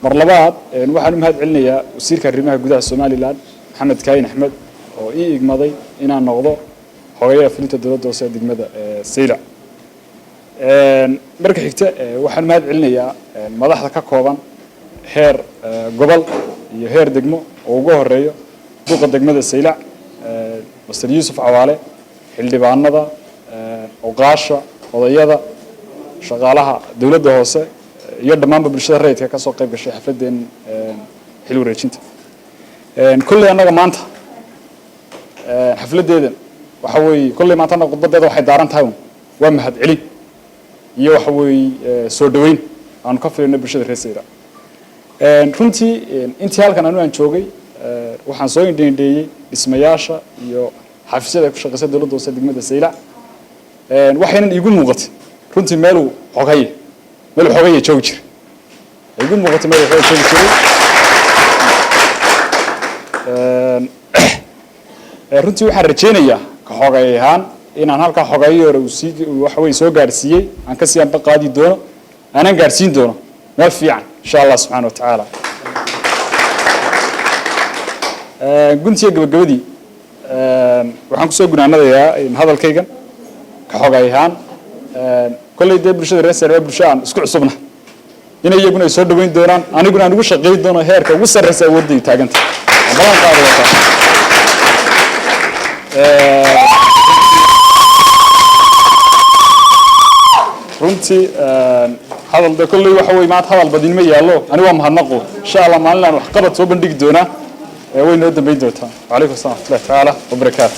Mar labaad waxaan u mahad celinayaa wasiirka arrimaha gudaha Somaliland, Maxamed Kaahin Axmed, oo ii igmaday inaan noqdo xogayaha fulinta dowladda hoose ee degmada Saylac. Marka xigta, waxaan mahad celinayaa madaxda ka kooban heer gobol iyo heer degmo, oo ugu horeeyo duqa degmada Saylac, Master Yuusuf Cawaale, xildhibaanada, oqaasha, odayada, shaqaalaha dowladda hoose iyo dhammaanba bulshada rayidka ka soo qayb gashay xafladeen xil wareejinta. Kolley annaga maanta xafladdeedan waxa weeye, kolley maanta annaga khudbadeeda waxay daaran tahay un waa mahad celin iyo waxa weeye soo dhaweyn aanu ka filayno bulshada reer Saylac. Runtii intii halkan anu aan joogay, waxaan soo indheindheeyey dhismayaasha iyo xafiisyada ay ku shaqeysa dowladda hoose degmada Saylac. Waxaynan iigu muuqatay runtii meeluu xogaya joogi jiray. Iigu muuqatay meeluu xogaya joogi jiray. Runtii waxaan rajaynayaa ka xogay ahaan inaan halkaa xogayihii hore uu sii waxa weye soo gaadhsiiyey aan kasii anba qaadi doono, aanan gaadhsiin doono meel fiican, insha Allah subxaana wa tacaala. Guntiga gabagabadii, waxaan kusoo gunaanadayaa hadalkaygan ka xogay ahaan, kolley dee bulshada reer Saylac waa bulsho aan isku cusubna, in iyaguna ay soo dhaweyn doonaan, aniguna aan ugu shaqayn doono heerka ugu sarreysa awoodda taaganta ballan qaadaya taa. Runtii hadal de kolley waxa weye maanta hadal badin ma yaallo. Ani waa mahadnaqo. Insha Allah maalin aan waxqabad soo bandhigi doonaa way noo dambeyn doontaa. Wacalaykum assalam waraxmatullahi tacaala wabarakaatu.